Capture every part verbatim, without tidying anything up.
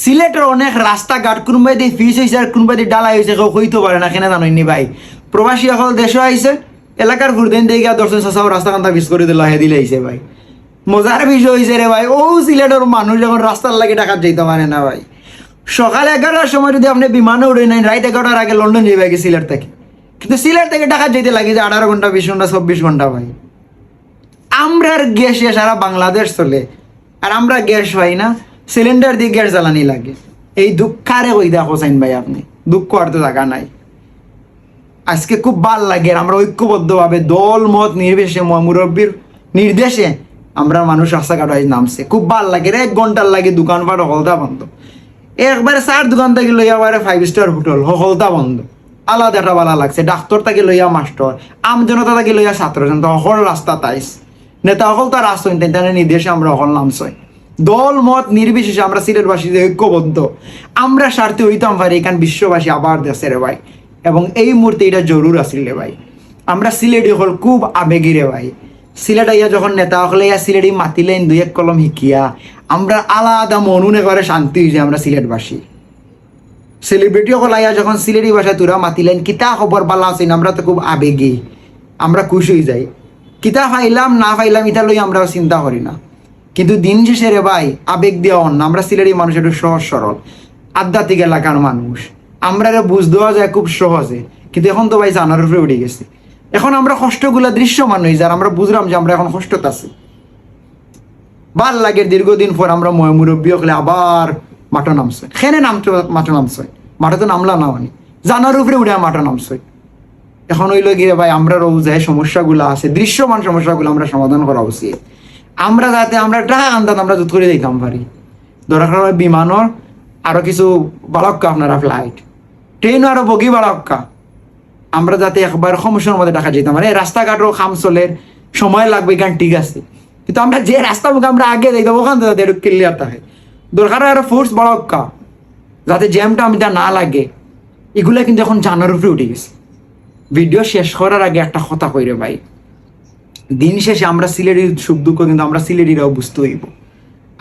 সিলেটর অনেক রাস্তাঘাট কুনবায়দি পিচ অইছে আর কুনবায়দি ঢালাই অইছে, কেউ কইতো পারে না, কেনে জানইননি ভাই? প্রবাসী অকল দেশো আইছে, এলাকার ফুরদেন দেখিয়া দর্শন চাচাও রাস্তা কান্তা পিচ করি দিলা, হে দিলে আইছে ভাই। মজার বিষয় অইছে রে ভাই, অউ সিলেটর মানুষ অখন রাস্তার লাগি ঢাকাত যাইতা পারে না ভাই। সকাল এগারোটার সময় যুদি আপনে বিমানো উঠইন, রাইত এগারোটার আগে লন্ডন যাইবা গি সিলেট থাকি, কিন্তু সিলেট থাকি ঢাকাত যাইতে লাগে যে আঠারো ঘন্টা, বিশ ঘন্টা, চব্বিশ ঘন্টা ভাই। আমরার গ্যাসে সারা বাংলাদেশ চলে, আর আমরা গ্যাস পাই না, সিলিন্ডার দি গ্যাস জ্বালানি লাগে। এই দুঃখ কারে কইতা কইন ভাই আপনে? দুঃখ আর তো জাগা নাই। আজকে খুব ভালা লাগের, আমরা ঐক্যবদ্ধভাবে দল মত নির্বিশেষে ময় মুরব্বির নির্দেশে আমরার মানুষ রাস্তাঘাটো আইজ নামছে। খুব ভালা লাগের, এক ঘন্টার লাগি দোকানপাট হকলতা বন্ধ, একবারে চার দোকান থাকি লইয়া একবারে ফাইভ স্টার হোটেল হকলতা বন্ধ। আলাদা একটা ভালা লাগছে, ডাক্তর থাকি লইয়া মাস্টর, আম জনতা থাকি লইয়া ছাত্র জনতা হকল রাস্তাত আইজ। নেতা হকল তারা আছইন, তান তান নির্দেশে আমরা হকল নামছই। দল মত নির্বিশেষে আমরা সিলেটবাসী যে ঐক্যবদ্ধ, আমরা স্বার্থে অইতাম পারি, ইখান বিশ্ববাসী আবার দেখছে রে ভাই। এবং এই মুহূর্তে ইটা জরুর আছিল রে ভাই। আমরা সিলেটি হকল খুব আবেগী রে ভাই। সিলেট আইয়া যখন নেতা হকলে ইয়া সিলেটি মাতিলাইন দুই এক কলম হিকিয়া, আমরা আলাদা মনন একবারে শান্তি অইযায় আমরা সিলেটবাসী। সেলিব্রিটি হকল আইয়া যখন সিলেটি ভাষায় থুড়া মাতিলাইন, কিতা খবর, ভালা আছইন, আমরা তো খুব আবেগী, আমরা খুশ অইযাই। কিতা পাইলাম না পাইলাম ইতা লই আমরা চিন্তা করি না, কিন্তু দিন শেষে রে ভাই আবেগ দিয়া অইন না, আমরা সিলেটি মানুষ একটু সহজ সরল, আধ্যাত্মিক এলাকার মানুষ, আমরারে বুঝ দেওয়া যায় খুব সহজে। কিন্তু অখন তো ভাই জানার উপরে উঠি গেছে। অখন আমরা কষ্টগুলা দৃশ্যমান অইযার, আমরা বুঝরাম যে আমরা অখন কষ্টত আছি। ভালা লাগের, দীর্ঘদিন পর আমরা ময় মুরব্বি হকলে আবার মাঠো নামছইন। কেনে নামতো মাঠো নামছইন? মাঠো তো নামলা না অনি, জানার উপরে উঠে মাঠো নামছইন। অখন অইলো গিয়া ভাই, আমরারও যে সমস্যাগুলা আছে, দৃশ্যমান সমস্যাগুলা আমরা সমাধান করা উচিত। আমরা যাতে আমরা ঢাকা কান্দাত আমরা জুত করি যাইতাম পারি। দরকার অয় বিমানর আরো কিছু বাড়াউক্কা আপনারা ফ্লাইট, ট্রেনও আরো বগি বাড়াউক্কা। আমরা যাতে একবার কম সময়ের মধ্যে ঢাকা যাইতাম পারি। এই রাস্তাঘাটও কাম চলের, সময় লাগবো, ইখান ঠিক আছে, কিন্তু আমরা যে রাস্তা মুখে আমরা আগে যাইতাম অখান তো যাতে একটু ক্লিয়ার থাকে। দরকার অয় আরো ফোর্স বাড়াউক্কা, যাতে জ্যামটা আমি না লাগে। ইগুলা কিন্তু অখন জানার উপরে উঠি গেছে। ভিডিও শেষ করার আগে একটা কথা কই রে ভাই, দিন শেষে আমরা সিলেটির সুখ দুঃখ কিন্তু আমরা সিলেটিরাও বুঝতে অইবো।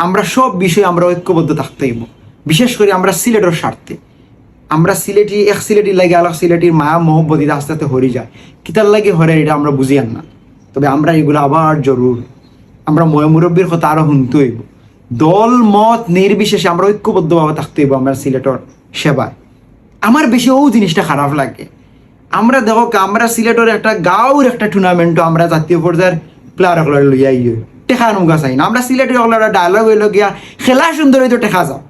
আমরা সব বিষয়ে আমরা ঐক্যবদ্ধ থাকতে অইবো, বিশেষ করি আমরা সিলেটর স্বার্থে। আমরা সিলেটি, এক সিলেটির লাগি আলাদা সিলেটির মায়া মহব্বত ইটা আস্তে আস্তে হরি যায়। কিতার লাগি হরের ইটা আমরা বুঝিয়ার না, তবে আমরা ইগুলা আবার জরুর। আমরা ময় মুরব্বির কথা আরো হুনতে অইবো। দল মত নির্বিশেষে আমরা ঐক্যবদ্ধভাবে থাকতে অইবো আমরা সিলেটর সেবায়। আমার বেশি অউ জিনিসটা খারাপ লাগে। আমরা দেখো, আমরা সিলেটর একটা গাঁওর একটা টুর্নামেন্টও আমরা জাতীয় পর্যায়ের প্লেয়ার হকলরে লইয়া আইও, টেকা নুকা চাই না। আমরা সিলেটি হকলর ডায়লগ অইলো গিয়া, খেলা সুন্দর অইতো, টেকা যাও।